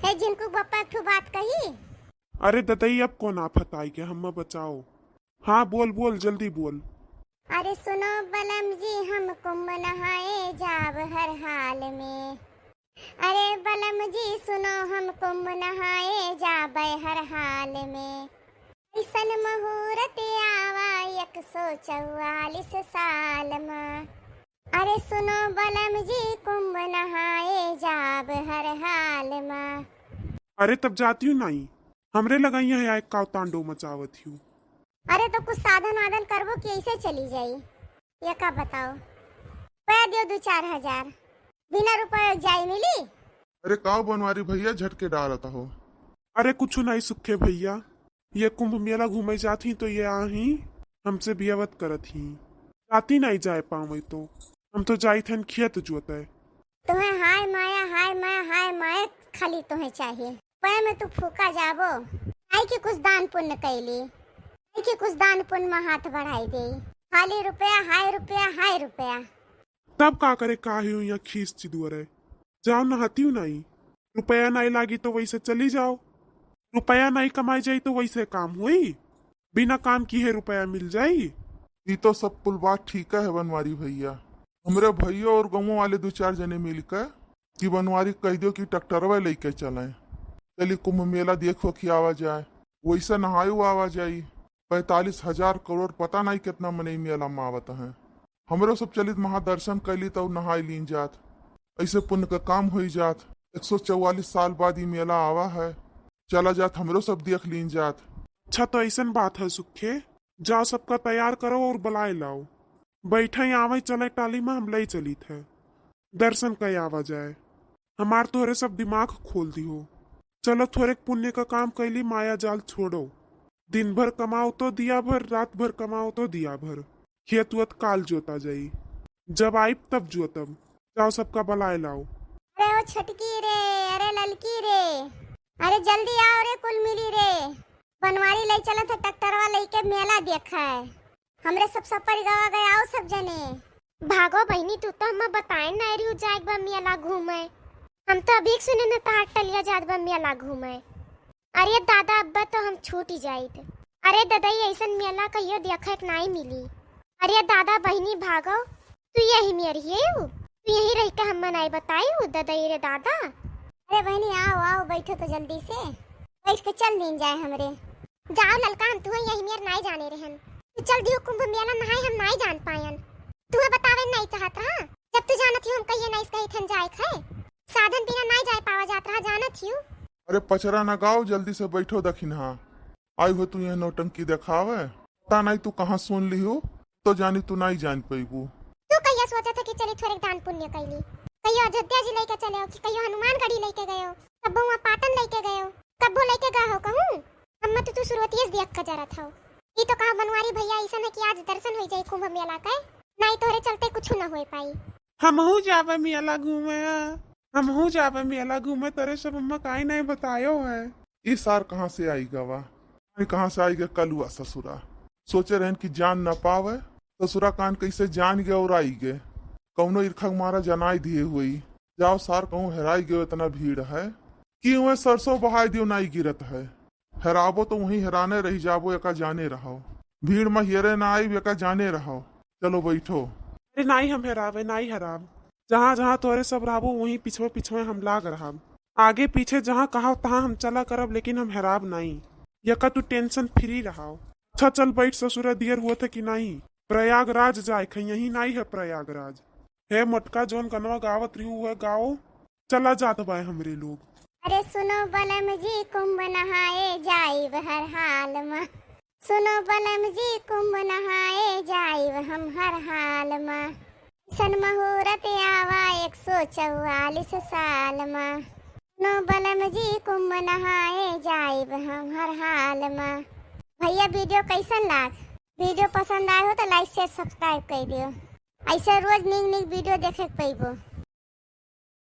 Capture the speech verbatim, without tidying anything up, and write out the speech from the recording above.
ए, झिनकू बप्पा एक ठो बात कही। अरे ददई, अब कौन आफत आई के हम्मा बचाओ। हाँ, बोल, बोल, जल्दी बोल। अरे सुनो बलम जी, हम कुंभ नहाए जाब हर हाल में। अरे बलम जी सुनो, हम कुंभ नहाए जाबे हर हाल में। ऐसन मुहूर्त आवा एक सौ चौवालीस साल में। अरे सुनो बलम जी, कुंभ नहाए जाब हर हाल में। अरे तब जाती हूँ नाई, हमरे लगाई है आए काव तांडो मचावत हूँ। अरे तो कुछ साधन वाधन करबो कि ऐसे चली जाई? ये का बताओ, पै दियो दो चार हजार, बिना रुपये जाई मिली? अरे काव बनवारी भैया झटके डालत हो? अरे कुछ नहीं सुखे भैया, ये कुंभ मेला घूमे जात ही तो ये आ ही हमसे बियावत करत ही। जाती नहीं जाए पावे तो हम तो जाई थन खेत जोते। तुम्हें हाय माया, हाय माया, हाय माया खाली तुम्हें चाहिए। पै में तू फूका जाबो। आई के कुछ दान पुण्य कैली, आई के कुछ दान पुण्य में हाथ बढ़ाई दे। खाली रुपया, हाय रुपया, हाय रुपया। तब का करे, काहे हुई या खीस चिदुअरे? जाओ नहाती हूँ नहीं, रुपया नहीं लागी तो वैसे चली जाओ। रुपया नहीं कमाई जाई तो वैसे काम हुई? बिना काम किहे रुपया मिल जाई? ई तो सब कुल बात ठीक है बनवारी भैया। हमरे भैया और गाँव वाले दो चार जने मिलकर कि बनवारी कह दियो कि ट्रैक्टरवा लेके चलें, चली कुंभ मेला देखो कि आवा जाए, वैसे नहायो आवा जाई। पैंतालीस हजार करोड़ पता नहीं कितना मनई मेला में आवत हैं। हमरो सब चलित महादर्शन कैली तो नहाई लीन जात, ऐसे पुण्य का काम होई जात। एक सौ चौवालीस साल बाद ई मेला आवा है, चला जात हमरो सब देख लीन जात। अच्छा तो ऐसन बात है सुखे, जाओ सबका तैयार करो और बुलाए लाओ। बैठे आवे चले टाली में हम लई चलित है, दर्शन कई आवा जाए। हमार तोहरे सब दिमाग खोल दिहो। चलो थोड़े पुण्य का काम कैली, माया जाल छोड़ो। दिन भर कमाओ तो दिया भर, रात भर कमाओ तो दिया भर। खेत वत काल जोता जाई, जब आइब तब जोतब। जाओ सबका बुलाए लाओ। अरे ओ छोटकी रे, अरे ललकी रे, अरे जल्दी आओ रे कुल मिली रे। बनवारी लई चलत है ट्रैक्टरवा लई के मेला देखा है। हमरे सब सपरिगवा गए आओ सब जने। भागो बहिनी, तू तो हमें बताए ना रही जाए बा मेला घूमे। हम तो अभी सुने न तहार टलिया जात बा मेला घूमे। अरे दादा, अब्बा तो हम छूट ही जाइत। अरे ददई, ऐसन मेला कहियो देखे के नाई मिली। अरे दादा, बहिनी भागो, तू यही मेर हिये हु, तू यही रह के हम्मा नाई बताई हु ददई रे दादा। अरे बहिनी आओ, आओ, बैठो तो जल्दी से, बैठ के चल नीन जाए हमरे। जाओ ललका, हम तुहे यही मेर नाई जाने रहन। तू चल दियो कुंभ मेला नहाए, हम नाई जान पायन। तुहे बतावे नाई चाहत रहा, जब तू जानत ही हम कहिए नाई कही थन जाए खाए, साधन बिना नाई जाए पावा जात रहा, जानत ही। अरे पचरा ना गाओ, जल्दी से बैठो दखिनहा। आई हो तू यह नौटंकी देखावे, पता नाई तू कहाँ सुन लिहू, तो जानी तू नाई जान पैबू। तू कहिया सोचत है कि चली थोड़े दान पुण्य कैली, कहियो अयोध्या जी लेके चले हो कि कहियो हनुमानगढ़ी लेके गए हो, कब्बो वहाँ पाटन लेके गए हो, कब्बो लेके गए हो कहूँ? हम तो तू शुरुआतिये से देख के जरत हो। ई तो कहा बनवारी भैया ऐसन है कि आज दर्शन हो जाए कुंभ मेला के, नाई तोहरे चलते कुछ न हो पाई। हमहू जाबे मेला घूमे, हमहू जाबे मेला घूमे, तोरे सब अम्मा काहे नहीं बतायो है। ई सार कहाँ से आई गवा? अरे कहाँ से आई गए कलुआ ससुरा? सोचे रहन कि जान न पावे, ससुरा कान कैसे जान गए और आई गए। कौनो इरखा के मारा जनाई दिए हुई। जाओ सार कहूँ हेराई गयो, इतना भीड़ है कि वह सरसों बहाई दियो नाई गिरत है। हेराबो तो वहीं हेराने रही जाबो, एका जाने रहो। भीड़ में हियरे ना आई, एका जाने रहो। चलो बैठो। अरे नाई हम हेरावे, नाई हेराब। जहाँ जहाँ तोरे सब रहबो वहीं पिछवे पिछवे हम लाग रहब। आगे पीछे जहाँ कहा तहाँ हम चला करब, लेकिन हम हेराब नाई। यका तू tension free रहाओ। अच्छा चल बैठ ससुरा, दियर हुआ था कि नाई? प्रयागराज जाए ख, यहीं नाई है प्रयागराज। हे मोटका जौन गनवा गावत रही हुआ गाओ, चला जात बाय हमरे लोग। अरे सुनो बलम जी, कुंभ नहाए जाइब हर हाल मा। सुनो बलम जी, कुंभ नहाए जाइब हम हर हाल मा। सन मुहूर्त आवा एक सौ चौवालीस साल मा। सुनो बलम जी, कुंभ नहाए जाइब हम हर हाल मा। भैया video कैसन लाग? Video पसंद आए हो तो like share subscribe कर दियो। ऐसे रोज नीक नीक video देखे के पइबो।